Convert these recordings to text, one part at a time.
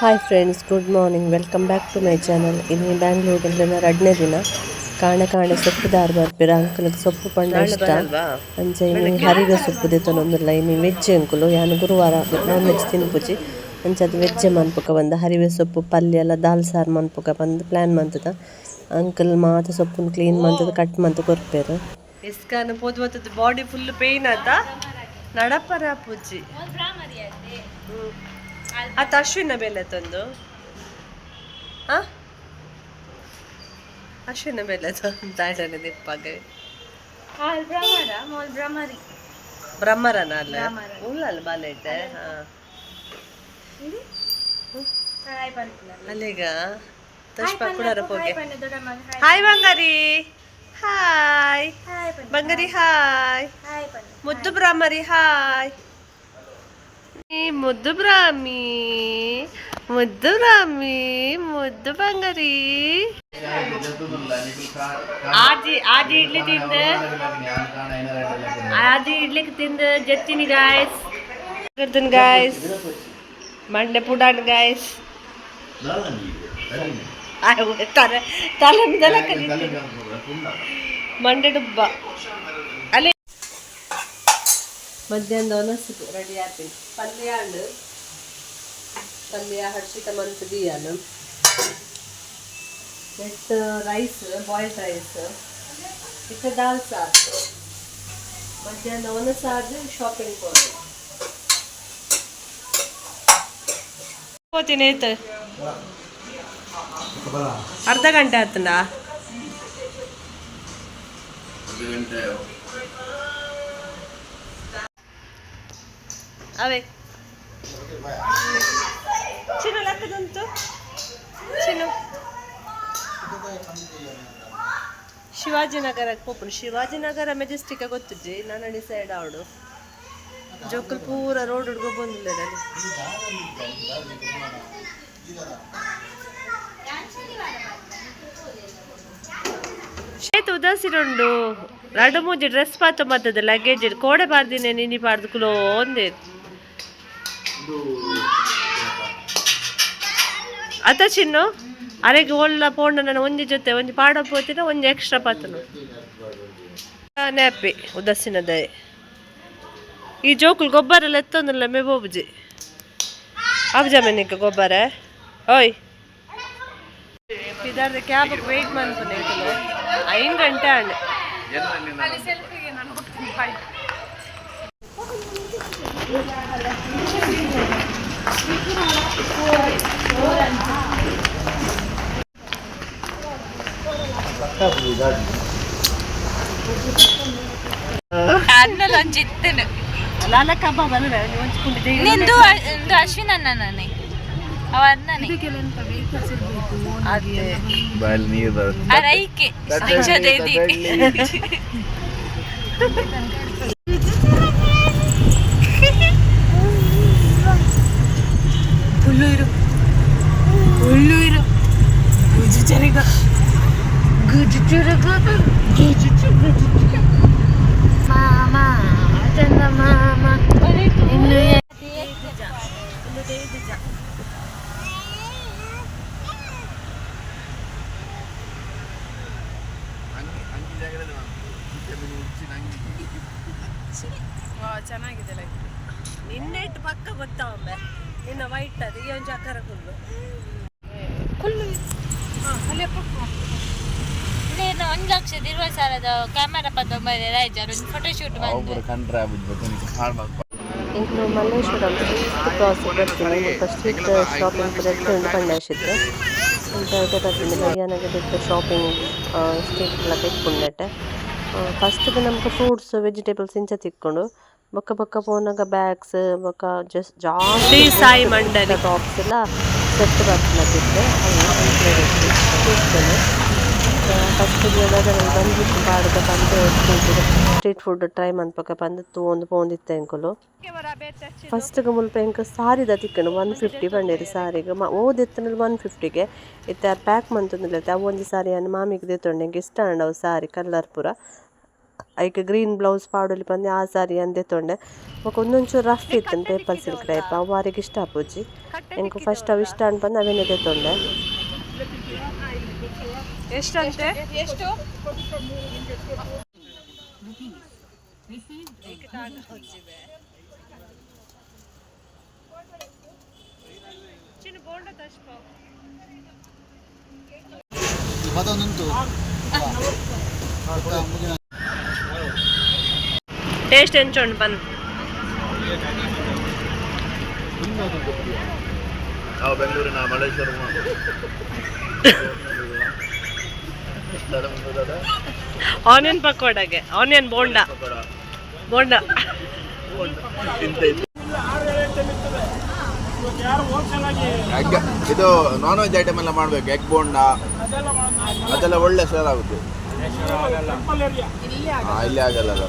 Hi friends, good morning, welcome back to my channel. ಇನಿ ಬ್ಯಾಂಗ್ಳೂರ್ ರಡ್ಡನೇ ದಿನ. ಕಾಣೆ ಕಾಣೆ ಸೊಪ್ಪು ದಾರ್ ಬರ್ಪಿರ. ಅಂಕಲ್ಗೆ ಸೊಪ್ಪು ಪಂಡ ಇಷ್ಟ. ಅಂಚ ಇನಿ ಹರಿವೆ ಸೊಪ್ಪು ದೆತೊನೊಂದುಲ್ಲ. ಇನಿ ವೆಜ್ ಎಂಕುಲು. ಯಾನ್ ಗುರುವಾರ ನಾನ್ ವೆಜ್ ತಿನ್ಪುಜಿ. ಅಂಚ ಅದು ವೆಜ್ ಮನ್ಪುಕ ಬಂದ. ಹರಿವೆ ಸೊಪ್ಪು ಪಲ್ಯ ಎಲ್ಲ ದಾಲ್ ಸಾರು ಮನ್ಪುಕ ಬಂದು ಪ್ಲಾನ್ ಮಂತದ. ಅಂಕಲ್ ಮಾತ ಸೊಪ್ಪುನ್ ಕ್ಲೀನ್ ಮಂತದ ಕಟ್ ಮಂತ್ ಕೊರ್ಪೆರ್. ಇಸ್ಕಾನ್ ಪೋದು ಬತ್ತದ. ಬಾಡಿ ಫುಲ್ ಪೇಯ್ನ್ ಆತ, ನಡಪರ ಪೂಜಿ. ಆತ ಅಶ್ವಿನ ಬೆಲೆ ತಂದು, ಆ ಅಶ್ವಿನ ಬೆಲೆ ತಂದು ತಾಡನೆ ದಿಪ್ಪಾಗ. ಭ್ರಮರ ಮೋಲ್ ಭ್ರಮರಿ. ಬ್ರಹ್ಮರನ ಅಲ್ಲ, ಉಳ್ಳಲ್ಲ ಬಾಲೆಟ್. ಹಾ. ಹಾಯ್ ಪನ್ಪುನಲ್ಲ. ಅಲ್ಲಿಗ ತಶ್ಪ ಕುಡರ ಪೋಗೆ. ಪನ್ನೆ ದೊಡ್ಡಮ್ಮ. ಹಾಯ್ ಬಂಗಾರಿ, ಹಾಯ್. ಹಾಯ್ ಪನ್ನೆ. ಬಂಗಾರಿ, ಹಾಯ್. ಹಾಯ್ ಪನ್ನೆ. ಮುದ್ದು ಬ್ರಾಹ್ಮರಿ, ಹಾಯ್. ಮುದ್ದು ಬ್ರಾಹ್ಮಿ, ಮುದ್ದು ಬ್ರಾಹ್ಮಿ, ಮುದ್ದು ಬಂಗಾರಿ. ಆಜಿ ಆಜಿ ಇಡ್ಲಿ ತಿಂದು, ಆಜಿ ಇಡ್ಲಿಕ್ಕೆ ತಿಂದು ಜತ್ತಿನಿ ಗಾಯ್ಸ್. ಗಾಯ್ಸ್, ಮಂಡೆ ಪುಡಾನ್ ಗಾಯ್ಸ್. ತಲೆ ತಲೆ ಕಲಿತೀನಿ, ಮಂಡೆ ಡುಬ್ಬ. ಅಲ್ಲಿ ಮಧ್ಯಾಹ್ನದ ಒನಸ್ಸು ರೆಡಿ ಆತೀನಿ. ಪಲ್ಯ ಅಂಡ್ ಪಲ್ಯ ಹರ್ಷಿತ ಮಂತ್ ದಿಯಾನು. ನೆಟ್ ರೈಸ್, ಬಾಯ್ಲ್ಡ್ ರೈಸ್, ಇತ್ತ ದಾಲ್ ಸಾರು. ಮಧ್ಯಾಹ್ನ ಒನಸಾದ ಶಾಪಿಂಗ್ ಹೋದೆ. ಹೋತೀನಿ ಆಯ್ತು. ಅರ್ಧ ಗಂಟೆ ಆತನಾ? ಅವೇ ಚಿನ್ನು ಲೆಕ್ಕದುಂಟು ಚಿನ್ನು. ಶಿವಾಜಿನಗರಕ್ಕೆ ಪೋಪುಂಡು. ಶಿವಾಜಿನಗರ ಮೆಜೆಸ್ಟಿಕ್ ಗೊತ್ತಿಜ್ಜಿ. ನಾನು ಡಿಸೈಡ್ ಅವಡು. ಜೋಕುಲ್ ಪೂರ ರೋಡ್ ಹುಡ್ಗೊ ಬಂದಿಲ್ಲ. ಶೇತು ಉದಾಸಿರುಂಡು. ರಡು ಮೂಜಿ ಡ್ರೆಸ್ ಪಾತ ಮತ್ತದ ಲಗೇಜ್ ಕೋಡೆ ಪಾರ್ದಿನಿ ನಿನಿ ಪಾರ್ದು ಕುಲೋ ಒಂದೇ ಅತ. ಚಿನ್ನು ಅರೆಗೆ ಒಳ್ಳ ಪೋಂಡ. ನಾನು ಒಂಜಿ ಜೊತೆ ಒಂಜಿ ಪಾಡ ಪೋತಿನ, ಒಂಜಿ ಎಕ್ಸ್ಟ್ರಾ ಪಾತನು ನ್ಯಾಪಿ ಉದಾಸೀನ ದಯೆ. ಈ ಜೋಕುಲ್ ಗೊಬ್ಬರ ಎಲ್ಲ ಎತ್ತೊಂದಿಲ್ಲ. ಮೆ ಬೋಬುಜಿ ಅಬ್ಜಾಮೆನಿಕ್ ಗೊಬ್ಬರ. ಓಯ್, ಪಿದಾರ್ದ ಕ್ಯಾಬ್ ವೆಯ್ಟ್ ಮನ್ಪುನೆ. 5 ಗಂಟೆ ಆಂಡ್. ಅನ್ನಲ್ಲ, ಒಂಜಿ ಇತ್ತನು. ಲಾಲ ಕಬಾಬ್ ಅಲ್ಲ, ಒಂಜಿ ಕುಂಡಿ. ನಿಂದು ಇಂದು ಅಶ್ವಿನ್ ಅಣ್ಣನೇ, ಅವ ಅಣ್ಣನೇ. ಅದೇ. ಬಾಯಲ್ಲಿ ನೀರು ಬರುತ್ತೆ. ಆ ರೈಕೆ ರಿಕ್ಷಾದ ಇದೆ. ಹುಲ್ಲೂರು ಹುಲ್ಲೂರು ಗುಜುಚರಿಗ ಗುಜುಚುರುಗು ಗುಜುಚು ಗುಜುಚು ಮಾಮ ಚಂದ ಮಾಮ ಇನ್ನು. ಚೆನ್ನಾಗಿದೆ. ನಿನ್ನೆ ಇಟ್ಟು ಪಕ್ಕ ಗೊತ್ತಾವೊಮ್ಮೆ ನಿನ್ನ ವೈಟ್ ಅದು. ಈ ಒಂಜಿ ಅಕ್ಕರ ಕುಲ್ಲು ಕುಲ್ಲು. ಇನ್ನೇನು 1,20,000ದ ಕ್ಯಾಮರಾ ಪತ್ತೊಂಬೈದ ರಾಯ್ಜಾರ್ ಒಂದು ಫೋಟೋ ಶೂಟ್ ಬಂದು. ಒಬ್ಬರು ಕಂಡ್ರೆ ಆಬುಜ್ ಹಾಳು ಮಾಡ್ಬಾರ್ದು. ಎಂಕುಲು ಮಲ್ಲೇಶ್ವರಂ ಸ್ಟ್ರೀಟ್ ಕ್ರಾಸ್ ಬರ್ತೀನಿ. ಮುಲ್ಪ ಸ್ಟ್ರೀಟ್ ಶಾಪಿಂಗ್ ಪೂರ ಎಡ್ಡೆ ಉಂಡು ಪಂಡಾಶಿತ್ತು ಅಂತ ಬರ್ತೀನಿ. ಮಧ್ಯಾಹ್ನಗೆ ಬಿಟ್ಟು ಶಾಪಿಂಗ್ ಸ್ಟ್ರೀಟ್ ಎಲ್ಲ ತಿಕ್ಕೊಂಡಟ್ಟೆ. ಫಸ್ಟ್ಗೆ ನಮ್ಗೆ ಫ್ರೂಟ್ಸ್, ವೆಜಿಟೇಬಲ್ಸ್ ಇಂಚ ತಿಕ್ಕೊಂಡು. ಬೊಕ್ಕ ಬೊಕ್ಕ ಪೋನಾಗ ಬ್ಯಾಗ್ಸ್, ಬೊಕ್ಕ ಜಸ್ಟ್ ಜಾಸ್ತಿ ಶ್ರೀ ಸಾಯಿ ಮಂಡಳಿ. ಟಾಪ್ಸ್ ಎಲ್ಲ ಸೆಟ್ ಬರ್ತಿತ್ತು. ಅವು ಫಸ್ಟಿಗೆ ಬಂದು ಪಾಡ್ದ ಬಂದು ಸ್ಟ್ರೀಟ್ ಫುಡ್ ಟ್ರೈ ಮನ್ಪಕ ಬಂದು ತೂವೊಂದು ಪೋಂದಿತ್ತೆ ಎಂಕುಲು. ಫಸ್ಟ್ಗೆ ಮುಲ್ಪ ಎಂಕ್ ಸಾರಿದ ತಿಕ್ಕಂಡು. 150 ಪಂಡೇರು ಸಾರಿಗೆ. ಓದೆತ್ತನಲ್ಲಿ 150ಗೆ ಇತ್ತೆ ಪ್ಯಾಕ್ ಮಂತೊಂದುಲ್ಲೆರ್. ಅವು ಒಂಜಿ ಸಾರಿ ಯಾನ್ ಮಾಮಿಗೆ ದೆತ್ತೊಂಡೆ. ಎಂಕ್ ಇಷ್ಟ ಆಂಡ್ ಅವು ಸಾರಿ ಕಲರ್ ಪೂರ. ಐಕ್ ಗ್ರೀನ್ ಬ್ಲೌಸ್ ಪಾಡೊಲಿ ಪಂದ್ ಆ ಸಾರಿ ಯಾನ್ ದೆತೊಂಡೆ. ಬೊಕ ಉಂದೊಂಚೂರು ರಫ್ ಇತ್ತುಂಡು ಪೇಪರ್ ಸಿಲ್ಕ್ ಟೈಪ್ ಅವು ಆರೆಗ್ ಇಷ್ಟ ಆಪುಜಿ. ಎಂಕ್ ಫಸ್ಟ್ ಅವು ಇಷ್ಟ ಆಂಡ್ ಪಂದ್ ಅವೆನೆ ದೆತೊಂಡೆ. ಎಷ್ಟಂತೆ? ಎಷ್ಟು? ಟೇಸ್ಟ್ ಎಂಚುಂಡು ಪನ್. ನಾವು ಬೆಂಗಳೂರಿನ ಮಲ್ಲೇಶ್ವರಂ ಆನಿಯನ್ ಪಕೋಡಗೆ, ಆನಿಯನ್ ಬೋಂಡ, ಬೋಂಡ. ಎಗ್, ಇದು ನಾನ್ ವೆಜ್ ಐಟಮ್ ಎಲ್ಲ ಮಾಡಬೇಕು. ಎಗ್ ಬೋಂಡ ಅದೆಲ್ಲ ಒಳ್ಳೆ ಸೇಲ್ ಆಗುತ್ತೆ. ಇಲ್ಲಿ ಆಗಲ್ಲ ಅಲ್ಲ.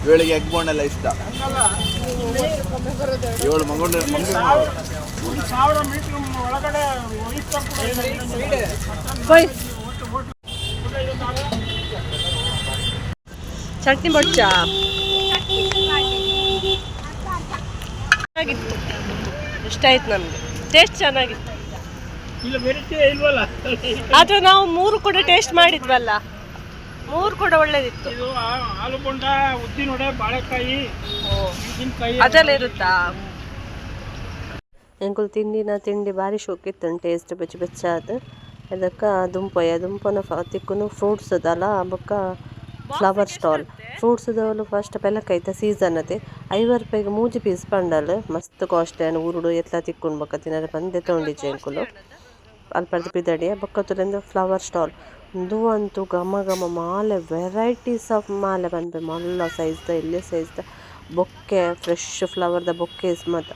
ಇವಳಿಗೆ ಎಗ್ ಬೋಂಡ ಎಲ್ಲ ಇಷ್ಟ. ಇವಳು ಮಂಗಳೂರು ಮಂಗಳೂರು. ಕೊಯ್ ಚಟ್ನಿ ಬೊಚ್ಚ ಚೆನ್ನಾಗಿತ್ತು, ಇಷ್ಟ ಆಯ್ತು ನಮ್ಗೆ. ಟೇಸ್ಟ್ ಚೆನ್ನಾಗಿತ್ತು. ಆದ್ರೆ ನಾವು ಮೂರು ಕೂಡ ಟೇಸ್ಟ್ ಮಾಡಿದ್ವಲ್ಲ, ಮೂರು ಕೂಡ ಒಳ್ಳೇದಿತ್ತು. ಇದು ಆಲೂ ಬೋಂಡ, ಉದ್ದಿನ ವಡೆ, ಬಾಳೆಕಾಯಿ, ಮೆಣಸಿನ್ಕಾಯಿ. ಅದೆಲ್ಲ ಇರುತ್ತಾ? ಎಂಕುಲು ತಿಂಡಿನ ತಿಂಡಿ ಬಾರಿ ಶೋಕಿತ್ತುಂಡು, ಟೇಸ್ಟ್ ಬೆಚ್ಚ ಬೆಚ್ಚಾದ್. ಅದಕ್ಕ ದುಂಪೊಯ ದುಂಪೊನ ತಿಕ್ಕುನು ಫ್ರೂಟ್ಸ್ ದಲ ಬೊಕ್ಕ ಫ್ಲವರ್ ಸ್ಟಾಲ್. ಫ್ರೂಟ್ಸ್ ದವ್ಲು ಫಸ್ಟ್ ಪೆಲಕೈತ ಸೀಸನ್ ಅತೆ 50 ರೂಪಾಯಿಗ್ 3 ಪೀಸ್ ಪಂಡಲ್. ಮಸ್ತ್ ಕಾಸ್ಟ್ಲಿ ಆಂಡ್ ಊರುಡು ಏತ್ಲಾ ತಿಕ್ಕುಂಡು ಬೊಕ್ಕ ತಿನರೆ ಪಂದ್ ದೆತೊಂಡಿಜ್ಜಿ ಎಂಕುಲು. ಅಲ್ಪರ್ದ್ ಪಿದಡಿಯ ಬೊಕ್ಕ ತೂಲೆಂದ್ ಫ್ಲವರ್ ಸ್ಟಾಲ್. ಉಂದು ಅಂತೂ ಘಮ ಘಮ ಮಾಲೆ, ವೆರೈಟೀಸ್ ಆಫ್ ಮಾಲೆ ಪನ್ಪೆ. ಮಲ್ಲ ಸೈಜ್ ದ ಎಲ್ಯ ಸೈಜ್ ದ ಬೊಕ್ಕೆ, ಫ್ರೆಶ್ ಫ್ಲವರ್ ದ ಬೊಕ್ಕೆಸ್ ಮಾತ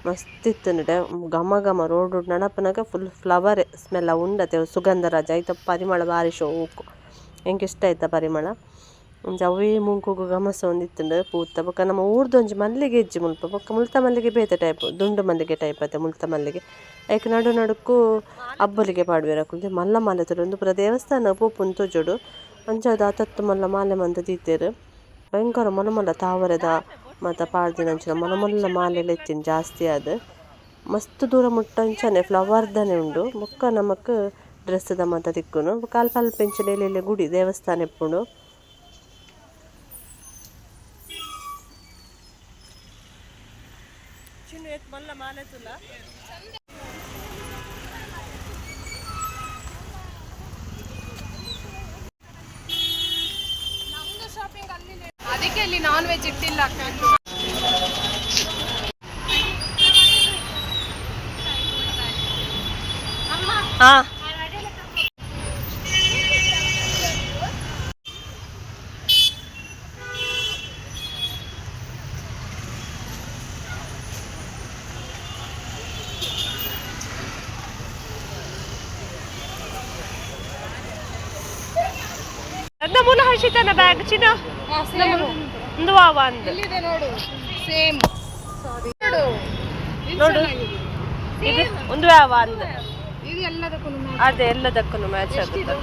ಮಸ್ತ್ ಇತ್ತುಂಡು. ಘಮ ಘಮ ರೋಡ್ ನಡಪುನಗ ಫುಲ್ ಫ್ಲವರ್ ಸ್ಮೆಲ್ ಅವು ಉಂಡತೆ ಸುಗಂಧರಾಜ ಐತ ಪರಿಮಳ ಬಾರಿ ಶೋಕು. ಎಂಕ್ ಇಷ್ಟ ಆಯ್ತ ಪರಿಮಳ. ಒಂಜಿ ಅವೇ ಮೂಂಕುಗು ಗಮಸೊಂದಿತ್ತುಂಡು ಪೂತ. ಬೊಕ್ಕ ನಮ್ಮ ಊರ್ದೊಂಜಿ ಮಲ್ಲಿಗೆ ಇಜ್ಜಿ ಮುಲ್ಪ. ಬೊಕ್ಕ ಮುಲ್ತ ಮಲ್ಲಿಗೆ ಬೇತೆ ಟೈಪ್, ದುಂಡು ಮಲ್ಲಿಗೆ ಟೈಪ್ ಅತೆ ಮುಲ್ತ ಮಲ್ಲಿಗೆ. ಐಕ್ ನಡು ನಡುಕು ಅಬ್ಬಲಿಗೆ ಪಾಡುವೆರ್ ಅಕುಲು. ಮಲ್ಲ ಮಾಲೆ ತೂಲೆ ಉಂದು ಪೂರ ದೇವಸ್ಥಾನ ಪೋಪುಂದು ತೋಜೊಡು. ಅಂಚಾದ್ ಆತತ್ ಮಲ್ಲ ಮಾಲೆ ಮಂತ್ ದೀತೆರ್. ಭಯಂಕರ ಮಲ್ಲ ಮಲ್ಲ ತಾವರೆದ ಮಾತ ಪಾಡ್ದಿನಂಚಿನ ಮಲ್ಲ ಮಲ್ಲ ಮಾಲೆಲು ಇತ್ತಿನ ಜಾಸ್ತಿ ಆದ್. ಮಸ್ತ್ ದೂರ ಮುಟ್ಟ ಅಂಚನೆ ಫ್ಲವರ್ ದನೆ ಉಂಡು. ಬೊಕ್ಕ ನಮಕ್ ಡ್ರೆಸ್ ದ ಮಾತ ತಿಕ್ಕುನು. ಬೊಕ್ಕ ಅಲ್ಪ ಅಲ್ಪ ಇಂಚಿನ ಎಲ್ಯ ಎಲ್ಯ ಗುಡಿ ದೇವಸ್ಥಾನ ಇಪ್ಪುಂಡು. ಮಲ್ಲ ಮಾಲೆ ತುಲ. ಅದಕ್ಕೆ ಇಲ್ಲಿ ನಾನ್ ವೆಜ್ ಇಟ್ಟಿಲ್ಲ ಅಕ್ಕ. ಹಾ, ನನ್ನ ಮೂಲ ಹರ್ಷಿತನ ಬ್ಯಾಗ್ ಚಿನ್ನ ಒಂದು ವಾವ ಅಂದ್. ಎಲ್ಲಿದೆ ನೋಡು, ಸೇಮ್ ಸಾರಿ ನೋಡು ಇದು. ನೋಡು. ಚೆನ್ನಾಗಿದೆ. ಇದು ಒಂದು ಯಾವ ಅಂದ್. ಇದು ಎಲ್ಲದಕ್ಕೂ. ಅದೇ, ಎಲ್ಲದಕ್ಕೂ ಮ್ಯಾಚ್ ಆಗುತ್ತೆ.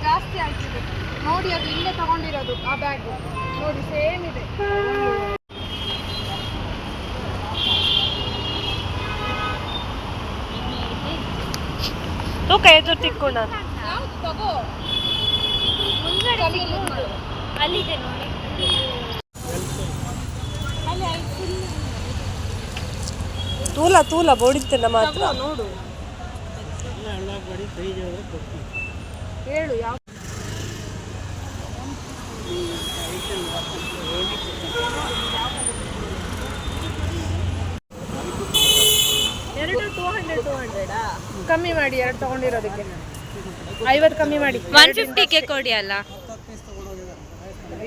ಜಾಸ್ತಿ ಆಯ್ತಿದೆ ನೋಡಿ. ಅದು ಇಲ್ಲೇ ತಗೊಂಡಿರೋದು ಆ ಬ್ಯಾಗ್ ನೋಡಿ, ಸೇಮ್ ಇದೆ. ತೂಕ ಎದುರು ತಿಕ್ಕೊಂಡ. ಯಾವ್ದು ತಗೋ. ಮುಂದ್ಗಡೆ ಸಿಗ್ಬೋದು. ಅಲ್ಲಿದೆ ನೋಡಿ, ಅಲ್ಲಿ ಫುಲ್. ತೂಲ ತೂಲ ಬೋಡಿತ್ತಲ್ಲ ಮಾತ್ರ. ನೋಡು, ಹೇಳು ಯಾವ. ಎರಡು 200 200. ಕಮ್ಮಿ ಮಾಡಿ, ಎರಡು ತಗೊಂಡಿರೋದಕ್ಕೆ 50 ಕಮ್ಮಿ ಮಾಡಿ. 150ಗೆ ಕೊಡಿ ಅಲ್ಲ.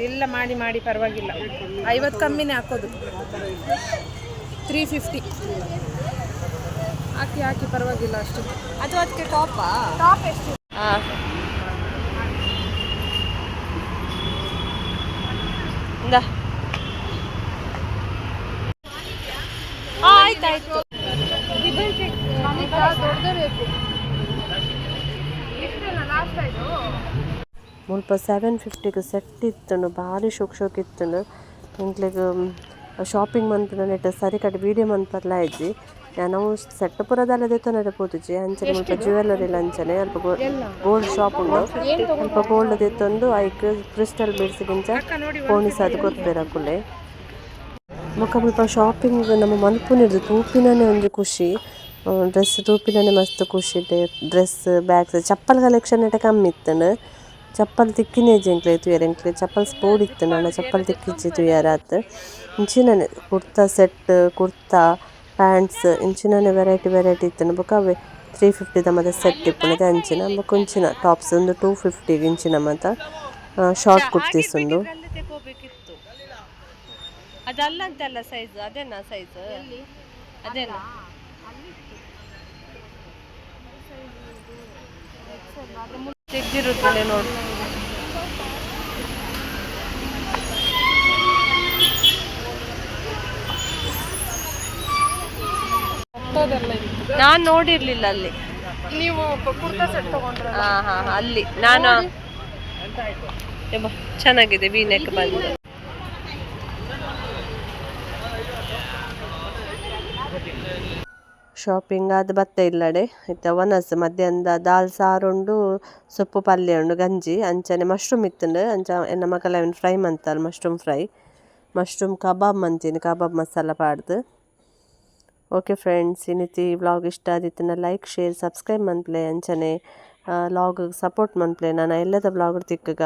ಇಲ್ಲ, ಮಾಡಿ ಮಾಡಿ, ಪರವಾಗಿಲ್ಲ. 50 ಕಮ್ಮಿನೇ ಹಾಕೋದು. 350 ಹಾಕಿ ಹಾಕಿ, ಪರವಾಗಿಲ್ಲ ಅಷ್ಟು. ಅದು ಅದಕ್ಕೆ ಟಾಪಾ? ಟಾಪ್ ಎಷ್ಟು? ಇಂದ ಆಯ್ತಾಯ್ತು. ದೊಡ್ಡದೇ ಬೇಕು. ಇಷ್ಟೇನಲ್ಲ? ಮುಲ್ಪ 750ಗ್ ಸೆಟ್ ಇತ್ತುಂಡು, ಬಾರಿ ಶೋಕ್ ಶೋಕ್ ಇತ್ತುಂಡು. ಎಂಕ್ಲೆಗ್ ಶಾಪಿಂಗ್ ಮನ್ಪುನ ನೆಟ್ ಸರಿಕಟ್ ವೀಡಿಯೋ ಮನ್ಪರ್ಲ ಇಜ್ಜಿ. ಯಾನ್ ಅವು ಸೆಟ್ ಪೂರ ದಾಲ ದೆತೊನರೆ ಪೋತುಜಿ. ಅಂಚನೆ ಮುಲ್ಪ ಜ್ಯುವೆಲ್ಲರಿ ಅಂಚನೆ ಅಲ್ಪ ಗೋಲ್ಡ್ ಶಾಪ್ ಉಂಡು. ಅಲ್ಪ ಗೋಲ್ಡ್ ದೆತ್ತೊಂದು ಐಕ್ ಕ್ರಿಸ್ಟಲ್ ಬೀಡ್ಸ್ ಗಿಂಚ ಪೋಣಿಸಾದ್ ಕೊರ್ಪೆರ್ ಅಕುಲೆ. ಬೊಕ ಮುಲ್ಪ ಶಾಪಿಂಗ್ ನಮ ಮನ್ಪುನೆರ್ದ್ ತೂಪಿನನೆ ಒಂಜಿ ಖುಷಿ. ಡ್ರೆಸ್ ತೂಪಿನನೆ ಮಸ್ತ್ ಖುಷಿ. Dress, bags, chappal collection ಇತ್ತೆ ಕಮ್ಮಿ ಇತ್ತುಂಡು. ಚಪ್ಪಲ್ ತಿಕ್ಕಿನೇಜಿ ಎಂಕ್ಲೆಗ್ ತೂಯರೆ. ಎಂಕ್ಲೆಗ್ ಚಪ್ಪಲ್ಸ್ ಬೋಡಿತ್ತ್ಂಡ್ ಆಂಡ ಚಪ್ಪಲ್ ತಿಕ್ಕಿಜಿ ತೂಯರಾತ್. ಇಂಚಿನನೆ ಕುರ್ತಾ ಸೆಟ್, ಕುರ್ತಾ, ಪ್ಯಾಂಟ್ಸ್ ಇಂಚಿನನೆ ವೆರೈಟಿ ವೆರೈಟಿ ಇತ್ತುಂಡು. ಬೊಕ ಅವ್ವೆ 350 ದ ಮಾತ ಸೆಟ್ ಇಪ್ಪುನತೆ ಅಂಚಿನ ಬೊಕ ಇಂಚಿನ ಟಾಪ್ಸ್ ಉಂದು 250 ಗ್ ಇಂಚಿನ ಮಾತ ಶಾರ್ಟ್ ಕುರ್ತೀಸ್ ಉಂದು. ಅದಲ್ಲ ಅಂತಲ್ಲ ಸೈಜ್, ಅದೇನಾ ಸೈಜ್? ಅದೇನಾ? ತೆಗ್ದಿರುತ್ತಲ್ಲ ನೋಡು. ನಾನ್ ನೋಡಿರ್ಲಿಲ್ಲ ಅಲ್ಲಿ. ನೀವು ಕುರ್ತಾ ಸೆಟ್ ತಗೊಂಡ್ರ? ಹಾ ಹಾ ಹಾ, ಅಲ್ಲಿ ನಾನು ಯಬ್ಬಾ, ಚೆನ್ನಾಗಿದೆ ವಿ ನೆಕ್ ಬಂದು. ಶಾಪಿಂಗ್ ಆದ್ ಬತ್ತ ಇಲ್ಲಡೆ. ಇತ್ತೆ ವನಸ್ ಮಧ್ಯಾಹ್ನದ ದಾಲ್ ಸಾರುಂಡು, ಸೊಪ್ಪು ಪಲ್ಯ ಉಂಡು, ಗಂಜಿ, ಅಂಚನೆ ಮಶ್ರೂಮ್ ಇತ್ತುಂಡು. ಅಂಚ ಎನ್ನ ಮಗಲ್ ಅವೆನ್ ಫ್ರೈ ಮಂತಲ್, mushroom fry, mushroom ಕಬಾಬ್ ಮಂತಿನಿ, ಕಬಾಬ್ ಮಸಾಲ ಪಾಡ್ದು. ಓಕೆ ಫ್ರೆಂಡ್ಸ್, ಇನಿತಿ ವ್ಲಾಗ್ ಇಷ್ಟ ಆದಿತ್ತುಂಡ like, share, subscribe ಮನ್ಪುಲೆ. ಅಂಚನೆ ವ್ಲಾಗ್ ಸಪೋರ್ಟ್ ಮನ್ಪುಲೆ. ನನ ಎಲ್ಲದ ವ್ಲಾಗ್ ತಿಕ್ಕುಗ.